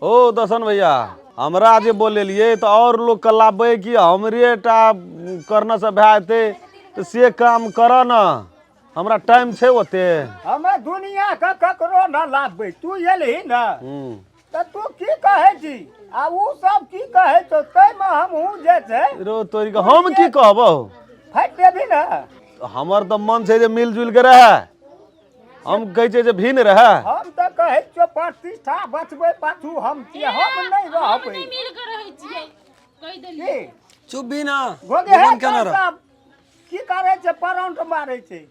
ओ दर्शन भैया, हमरा जे बोलेलियै तऽ आओर लोकके लाबबै कि हमरे टा करने से भए जेतै? तऽ से काम करऽ ने, हमरा टाइम छै ओते। हमे दुनिया के ककरो न लाबबै। तू एलही ने तऽ तू की कहै छी आ उ सब की कहै छौ, ताहिमे हमहूँ जे छै। रो तोरी के, हम की कहबौ? फाटि देबही ने। हमर तऽ मन छै जे मिल जुलि के रहै, हम कहै छियै जे भिन्न रहै। हम तऽ कहै छियौ, प्रतिष्ठा बचबै पाछू हम छियै, हम नहि हम रहबै। नहि मिल के रहै छियै, कहि देलियै। की चुप भी ना। गोगे हे। बंद केने रह। सब की करै छै? परौंठ मारै छै।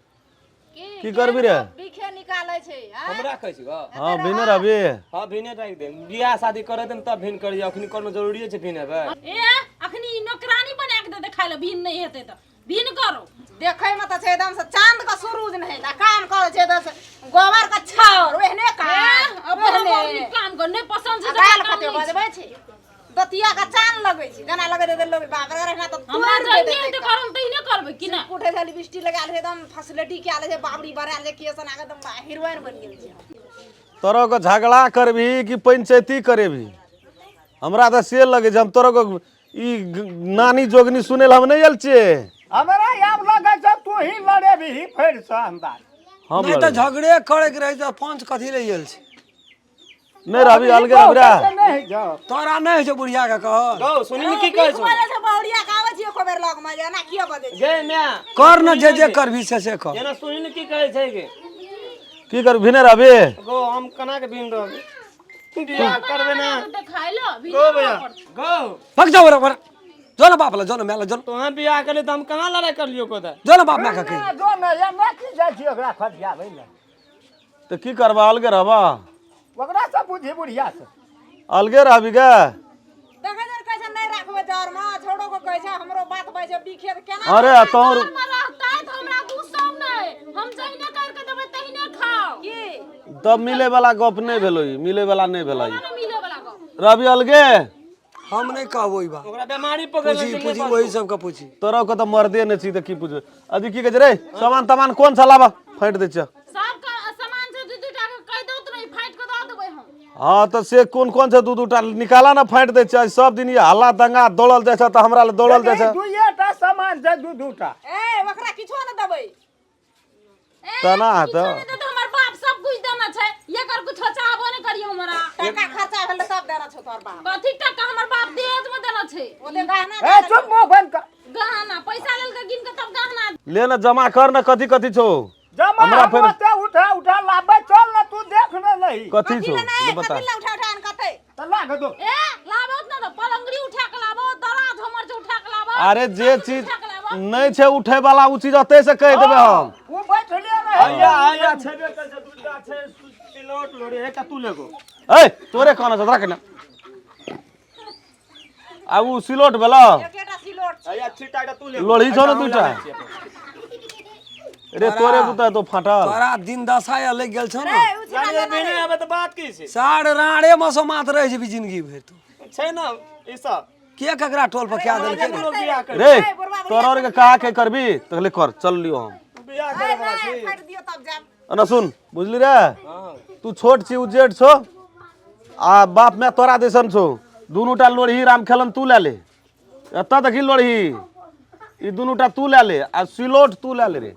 की करबी रे? बीखे निकालै छै आँय? हमरा कहै छी गो? हँ, भिन्न रहबी। हँ, भिने राखि दे। बियाह शादी करे देम तब भिन करियै, अखनी कोनो जरूरी छै भिन हेबै? ए, अखनी ई नौकरानी बना के दे खाय ले, भिन नहि हेतै तऽ भिन करो। देखै में तऽ छै एकदम से चांद के सूरज नहीं आ काम करै छै एकदम से गोबर के छाउर ओहने काम। अपन ओहने। बड़ नीक काम कर, नहि पसंद छै आ से गाल काम कते नहि छै। बजबै छै, दतिया के चांद लगै छै, जेना लगै छै लोग बाप रे रहना तऽ हमरा तोड़ि जहिने देतै। हेतै करम तहिने करबै कि नहि? उठे छै, लिपस्टिक लगा लै छै, एकदम फैसिलिटी कए लै छै, बाबरी बना लै छै, केस एना कऽ एकदम हीरोइन बनि गेल छै। तोरो के झगड़ा करबही कि पंचायती करेबही? हमरा तऽ से लगै छै। हम तोरो के ई नानी जोगनी सुनै लए हम नहि आयल छियै। हमरा आब लगै छै तू ही लड़ेबही फेर से अंदाज। हम नहि तऽ लड़बै। झगड़े करे के रहै तऽ पंच कथी ले आयल छै? नहि रहबी, अलगे रहबी रे। नहि होइ छौ। तोरा नहि होइ छौ बुढ़िया के कहल। गौ, सुनी ने की कहै छौ। बोलै छै बहुरिया के, आबै छी एको बेर लग मे जे एना किया बजै छै? गे माय। कर न, जे जे करबी से से कर। जेना सुनी ने की कहै छै गे। की करबी, भिने रहबी? गौ, हम केना के भिन रहबै? बियाह करबै ना। खाय लो भिन। गौ भैया गौ। भग जाओ रे, बड़ा जो ना बाप ला, जो ना माय ला, जो। तोहाँ बियाह करले तऽ हम कहाँ लड़ाइ करलियौ कोदा? जो ना बाप माय के कही। जो ने, एना की जाइ छी ओकरा खदियाबै लए? तऽ की करबा, अलगे रहबा? ओकरा से बुझी, बुढ़िया से। अलगे रहबी गे? देखै छै, कहै छै नहि राखबै जर मे, छोड़ो के कहै छै, हमरो बात बजै छै बीखे तऽ केना। अरे तोर घरमे रहतै तऽ हमरा गुस्सा नहि, हम जहिने कर के देबै तहिने खाओ। की तब मिले वाला गप नहि भेलो, ई मिले वाला नहि भेलो ई। ने मिले वाला गप। रहबी अलगे? हम नहि कहबो ई बात। ओकरा बेमारी पकड़। पूछी, पूछी, वही सबके पूछी। तोरा के तऽ मर्दे नहि छी तऽ की पूछबै? अथी की कहै छै रे, सामान तामान कोन सा लाबा, फाटि दै छियै। सब का सामान छै दू दू टा के, कहि दौ तऽ नहि फाटि के दऽ देबै हम। हँ तऽ से कोन कोन छै? दू दू टा निकाला ने, फाटि दै छियै। सब दिन ई हल्ला दंगा दौड़ल जाइ छै तऽ हमरा लए दौड़ल जाइ छै। दुइए टा सामान छै, दू दू टा। ए, ओकरा किछो नहि देबै। ए, केना हेतै? किछो नहि देतै, हमर बाप सब कुछ देने छै, एकर कुछो चाहबो नहि करियौ हमरा। टका खर्चा भेल तब देने छौ तोहर बाप? कथी टका? हमर बाप दहेज में देने छै। ओते गहना। ए, चुप, मुँह बंद कर। गहना पैसा लेलकै गिन के तब गहना। ले ने, जमा कर ने, कथी कथी छौ? जमा। हमरा हम फेर- ओते उठा उठा लाबै, चल ने, तू देख ने लही। कथी छौ? नहीं ले बता। कथी ला उठा उठा कते? तऽ लाग दो। ए, लाबो ने तऽ पलंगड़ी उठा के लाबो, दराज हमर छै उठा के लाबो। अरे जे सब कुछ चीज उठा के लाबो। नहि छै उठे वाला, ओ चीज ओतै से कहि देबै हम। ओ बैठले रहे। हैया हैया, छेबे कर छै, दूटा छै सिलौट लोरी, एकटा तू लेगो। ए, तोरे कहना छौ, रख ने। आ उ सिलोट भेलौ? एकेटा सिलोट छै। हैया, छिटा एकटा तू लेगो। लोढ़ी छौ ने एकटा हम दूटा? लाबै छियै अपन। रे, तोरे बुता तो फाटल। तोरा दिन दशा या लागि गेल छौ ने। ए, उ छिटा जाने लेना बिने रे। आबै तऽ बात की छै? साढ़ राड़े मसो मात रहै छै जिंदगी भरि तू। छै ने ई सब। के ककरा टोल पर क्या देलकै? लोग बियाह कर रे, ए, बुढ़बा बुढ़िया। तोरा और के कहा के करबी तऽ कहले कर, चल लियो हम। बियाह ए, करे वाला नहि, छी। फाटि दियौ तब जायब। अना सुन, बुझली रे? हँ। तू छोट छी, उ जेठ छौ आ बाप माय तोरा जैसन छौ। दुनूटा लोढ़ी राम खेलन तू लए ले। एतऽ देखी, लोढ़ी ई दुनूटा तू लए ले आ सिलौट तू लए ले रे,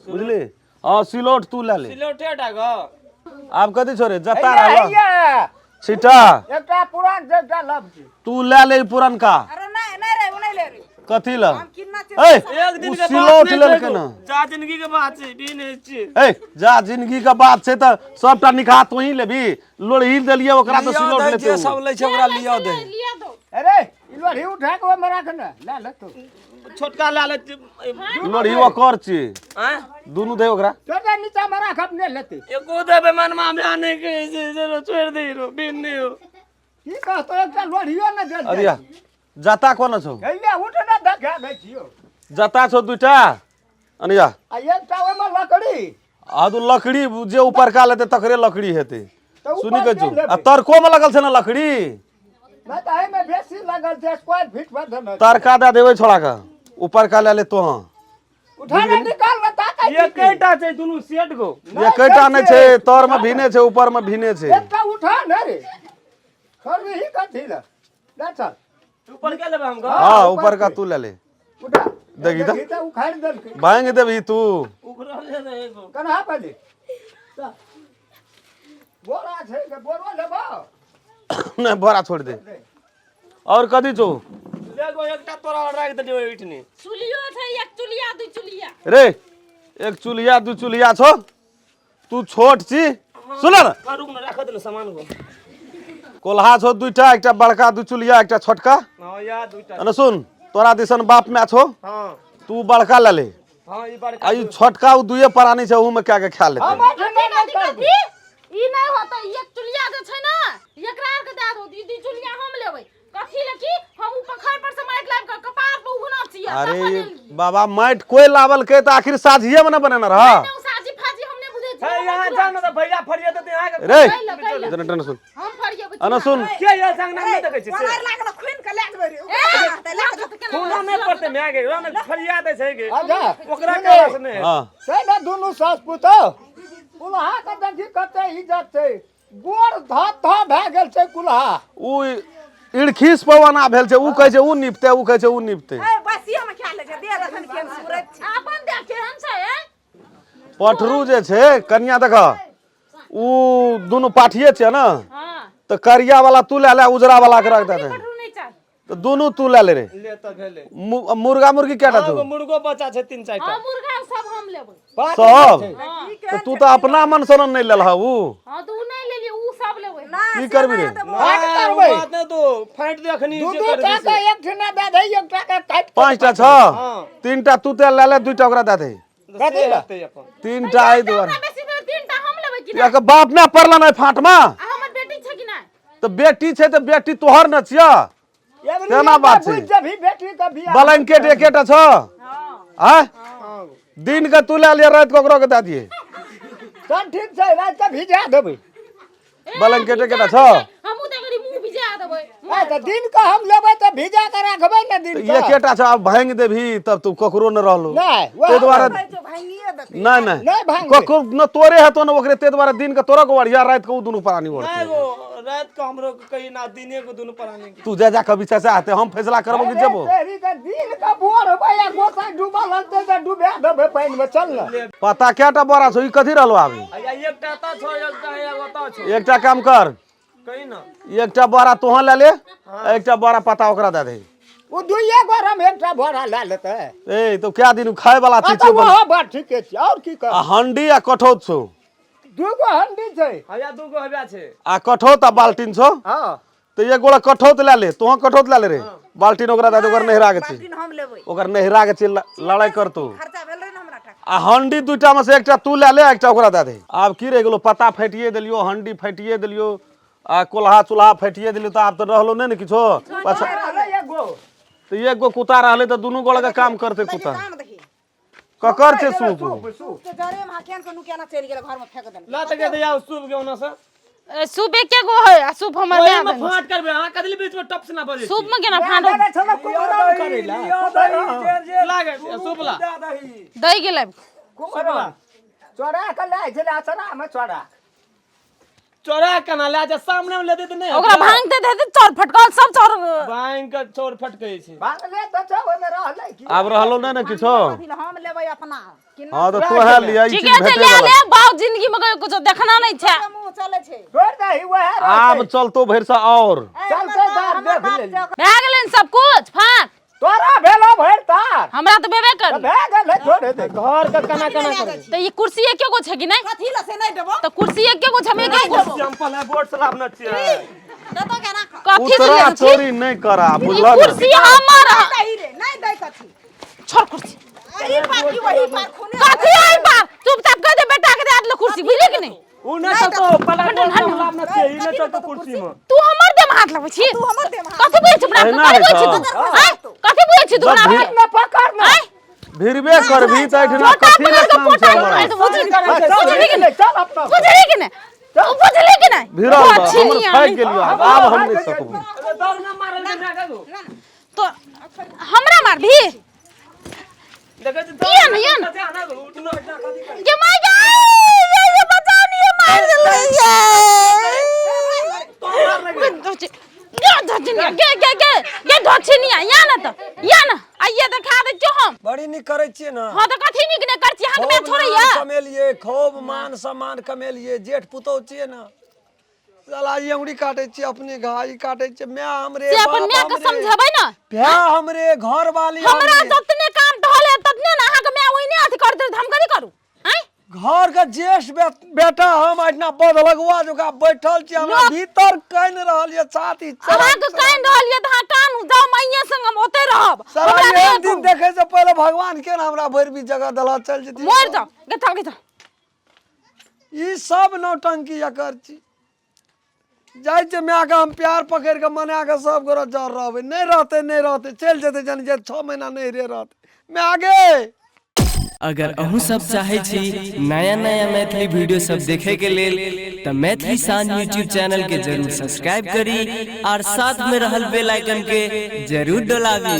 बुझली? हँ, सिलौट तू लए ले। सिलौटे टा गो। आब कथी छौ रे, जता हैया। रहल? हैया। छिटा। एकटा पुरान छै, एकटा लव छै। तू लए ले ई पुरनका। अरे नहीं नहीं रे, उ नहीं ले रे। कथी ल? हम किन्ना छै। ए, एक दिन उ के बात सिलौट नहि लेलकै छै ने। जा जिंदगी के बात छै, भी नहि छै। ए, जा जिंदगी के बात छै तऽ सबटा निकाह तोही लेबी। लोढ़ी देलियै ओकरा तऽ लिअ सिलौट दे लेतै जे उ। सब लै छै ओकरा लिअ दे। लिया दो। अरे, ई लोढ़ी उठा के ओहिमे राख ने, लए ले तू। छोटका लए ले। लोढ़ी ओकर छी। आँय? दुनू दे ओकरा। छोटा नीचा मे राख, अपने लेते। एको देबै मनमा हमरा नहि कहै छै जे छोड़ि दे रो, बिन नहि हो। की कहतो, एकटा लोढ़ियो ने देल। अरे जता कोना छौ? हैया, उठ ने, देखा दै छियौ। जता छौ दूटा अनिया। आ एकटा ओहिमे लकड़ी। आ दू लकड़ी जे ऊपरका लेतै तकरे लकड़ी हेतै। तऽ ऊपर सुनी के के छौ? लेबै? आ तरको में लगल छै ने लकड़ी। नहि तऽ एहिमे बेसी लगल छै, स्क्वायर फीट पर देने छै। तरका दए देबै छोड़ा के, ऊपरका लए ले तोहाँ। उठा ने, निकाल ने, ताकै छी की? एकेटा छै दुनू सेट गो। एकेटा नहि छै, तर में भीने छै, ऊपर में भीने छै। एकटा उठा ने रे। छोड़बही कथी लए ले चल। ऊपर के लेबै हम? हाँ, ऊपर का तू ले ले। उठा। देखी तऽ। देखी तऽ उखाड़ि देलकै। भांग देबही तू? उखड़ल जे ने एगो। कन्हा पर ले। चल। बोरा छै के बोरो लेबो? नहि, बोरा छोड़ दे। और कथी छौ? ले गो, एकटा तोरा राखि देलियौ एहिठनी। चुलियो छै, एक चुलिया, दू चुलिया। रे, एक चूल्हिया दू चूल्हिया छौ, तू छोट छी, सुन ने। हाँ, रुक ने, राख देलहुँ सामान को। कोल्हा छौ दूटा, एकटा बड़का दू चूल्हिया, एकटा छोटका। हाँ, या दूटा। ने सुन, तोरा दिसन बाप माय छौ। हाँ। तू बड़का ले ले। हाँ, ई बड़का। आ ई छोटका ओ दुए प्राणी छै, ओहू में कए के खा लेतै। हम कथी नहि कथी करबै। कथी? ई नहि होतै। एक चुलिया जे छै ने, एकरा आर के दए दो। ई दू चुलिया हम लेबै। कथी ले की हम उ पखार पर से माटि लाबि कऽ कपार पर उघना छियै। अरे तब बनेलियै। बाबा, माटि कोई लावलकै तऽ आखिर साझिए में ने बनेने रह। नहि, उ साजी फाजी हम नहि बुझै हे छियै। यहाँ जा ने तऽ भैया फरिया देतै अहाँके। रे। कैला कैला? इधर इधर सुन। हम फरियेबै। अना सुन। के ये संग नहि देखै छी से? पकड़ लागल, खुनि के लए जेबै रे। ओकरा रहतै, लए के जेतै। खूना नहि पड़तै माय के, ओकरा ने फरिया दै छै गे। अच्छा। ओकरा कहला से नहि। हाँ। छै ने दुनू सास पुतोह, कुल्हा के देखी कते इज्जत छै, गोर धऽ धऽ भए गेल छै कुल्हा। उ इड़खीस पवना भेल छै। उ कहै छै उ निपते, उ कहै छै उ निपते। ए, बसियो में खा लै छै, देह देखन केहन सूरत छै। अपन देह केहन छै, ए? पठरू जे छै कनिया, देख, उ दुनू पाठिए छै ने। हाँ। तऽ करिया वाला तू ले ले, उजरा वाला के रख दे। पटरू नहि चाही। तऽ दुनू तू ले ले रे। ले तऽ भेलै। मुर्गा मुर्गी केटा हाँ, छौ? एगो मुर्गो बच्चा छै, तीन चारि हाँ टा। मुर्गा सब हम लेबै। सब? तऽ तू तऽ अपना मन सँ नहि लेलह उ। हाँ, तऽ उ नहि लेलियै, उ सब लेबै। की करबी रे? फाट करबै। बात नहि, तू फाटि दे अखनी दू जे दू करबी टा से। के एक ठिना दए दही, एक टा के काटि कऽ। पाँचटा छ। हाँ। तीनटा तू तऽ ले ले, दूटा ओकरा दए दे। तऽ से हेतै अपन। तीनटा एहि दुआरे हमरा बेसी भेल, तीनटा हम लेबै कि नहि? एकर बाप ने पड़ल नहि फाटमा। आ हमर बेटी छै कि नहि? तऽ बेटी छै तऽ बेटी तोहर ने छियह। एबरी तेना बात छै। बुझि जेबही बेटी के बियाह। ब्लैंकेट एकेटा छ। आँय, दिन के तू ले लिअ, राति के ओकरो के दए दिए। चल, ठीक छै, राति के भिजा देबै। ब्लैंकेट एकेटा छ। हमहूँ तऽ करी मुँह भिजा देबै। ए, तऽ दिन के हम लेबै तऽ भिजा के राखबै ने दिन तऽ के। एकेटा छ, आब भांगि देबही तब तू ककरो ने रहलो। नहि, वएह ताहि दुआरे जो भांगिए देतै। नहि नहि। नहि भांगबै। ककरो न तोरे हेतो न ओकरे। ताहि दुआरे दिन के तोरा के ओढ़िया, राति के ओ दुनू प्राणी नहि ओढ़तै। गो, राति के हमरो के कही ना, दिने के दुनू प्राणी के। तू जा जा कभी चाचा हेतै, हम फैसला करबो कि जेबो। तेरी के दिन के बोर होबै आ गोसाई डूबल रहतै तऽ डुबा देबै पानि मे, चल ने। पता केटा बोरा छौ? ई कथी रहलो आब? आ एकटा तऽ छौ, एकटा एगो तऽ छौ। एकटा काम कर। कही ना। एकटा बोरा तोहं ले ले, एकटा बोरा पता ओकरा दे दे। ओ दुइये गोरम एकटा बोरा लए लेतै। ए तो क्या दिन खाय वाला चीज तऽ छै बन। ओहो बात ठीके छै, आओर की कर। आ हंडी आ कठौत छौ? दूगो हंडी छै। हया दूगो हवा छै। आ कठौत आ बाल्टीन छौ? हाँ। तऽ एक गोड़ा कठौत ले ले, तोहं कठौत ले ले रे, बाल्टीन ओकरा दे दे, ओकर नहिरा के छै। बाल्टीन हम लेबै। ओकर नहिरा के छै, लड़ाई करतौ। खर्चा भेल रहै ने हमरा टाका। आ हंडी दूटा में से एकटा तू ले ले, एकटा ओकरा दे दे। आब की रहि गेलो? पत्ता फाटिए देलियो, हंडी फाटिए देलियो आ कोल्हा चूल्हा फाटिए देलियो, तऽ आब तऽ रहलो नहि ने किछो पाछा। रहलै एगो। तऽ एक गो कुत्ता रहलै तऽ दुनू गोड़ा के काम करतै कुत्ता। काम देखी। ककर छै सूप? सूप सूप। के जरे में हकेन के नुकेना चलि गेल, घर में फेंक देलकै। ला तऽ के दिया सूप के ओना से। ए, सूप एके गो है आ सूप हमर ओहि माय में देने छै। फाट करबै अहाँ, कदली बीच में टप से ना बजै। सूप में केना फाटो? देने छलै कुम्हरम करै लए, कुम्हरम। लागे सूप ला। दै गेलै। कुम्हरम चोरा के लए छलै असरा मे चोरा। चोरा केना ले जा? सामने में ले देते नहि। ओकरा भांग दे दे, चोर फटकल सब चोर। भांग के चोर फटकै छै। भागले तऽ छै, ओहिमे रहलै की? आब रहलो नहि ने किछो। कथी लए हम लेबै अपना कि हाँ, तऽ तोहे लिअ ई ठीके चीज छै। भेटे ले वाला। ले बाप, जिंदगी में कहियो कुछो देखना नहीं छै। मुँह चलै छै। छोड़ि दही, वएह आब चलतो भरि से और चलते तार देख लेली। भए गेलै ने सब कुछ फाट। तोरा भेलो भरि तार। हमरा तऽ भेबे तऽ करी। भए गेलै, छोड़े दे। घर के केना केना करै? तऽ ई कुर्सी एके गो छै कि नहि? कथी लए से नहि देबो। तऽ कुर्सी एके गो छै, हम एके गो चंपल है, बोर्ड से लाभ न छियै। देतो के राख। कथी से उतरा लेने छी? चोरी नहि करा, ई बुझलक ने? कुर्सी हमर नहि दही रे, नहि दै कथी। छोड़ कुर्सी। एहि पार की वही पार खूने। कथी आई बार? चुपचाप कह दे बेटा के, दे दे कुर्सी, बुझली कि नहीं? उ नहि चलतो पला, बोर्ड से लाभ न छियै, ई नहि चलतो कुर्सी में। तू हमर देह में हाथ लगबै छी? तू हमर देह में हाथ। कथी बुझै छी अपना? एहिना कथी होइ बुझै छी छौ। तू? आँय? कथी बुझै छी तू अपना जब आपके? ने पकड़ ने। आँय? भिड़बे करबही तऽ एहिठिना झोटा कथी पकड़ लए के काम पोटा छै हमरा? तो बुझली चल, बुझली कि नहीं? चल अपना। बुझली कि नहीं? बुझली कि नहीं? भिड़ल बा, अच्छी हमर नहीं थाकि आनी। गेलियो, आब आब हम नहि सकबो। दौड़ ना मारल के ना करू। तो हमरा मारभी? देखै छी। किया नहीं, ये ना। उठना उठना कथी करै? के मार गे, ये ये बचाओ नहीं, ये मार देलै ये। नीक करै छियै ने। हां, त कथी नीक नै कर छी अहाँ के मैं खूब छोड़ैया? नाम कमेलियै, खूब मान सम्मान कमेलियै, जेठ पुतोह छियै ने। साला ई अंगुरी काटै छियै अपने घा, ई काटै छियै माय हमरे, से अपन बाप माय के हमरे, समझेबै ने। भाय हमरे, घर वाली हमरा हमरे। जतने काम टहल है ततने ने अहाँ के माय ओहिने अथी करते, हम कथी करू आँय? घर के ज्येष्ठ बेटा हम एहिठिना बधलगुआ जोका बैठल छी, हमरा भीतर कानि रहल ये छाती चरम अहाँ के चरम। कानि रहल ये त अहाँ कानू, जाउ माइये संग, हम ओते रहब। साला हमरा एहन नहि दिन कहू। देखे से पहिले भगवान के ने हमरा भरि बीच जगह देला, चल जेती। मरि जाउ, गेथाउ गेथाउ। ई सब नौटंकी एकर छी। जाइ छै माय के हम प्यार पकड़ि के मना के सब गोरा जर रहबै, नहि रहतै नहि रहतै, चलि जेतै जानि जे 6 महीना नहि रे रहतै माय गे। अगर अहूँ सब चाहै छी नया नया मैथिली वीडियो सब देखे के लेल तऽ मैथिली शान यूट्यूब चैनल के जरूर सब्सक्राइब करी और साथ में रहल बेल आइकन के जरूर डोलाबी।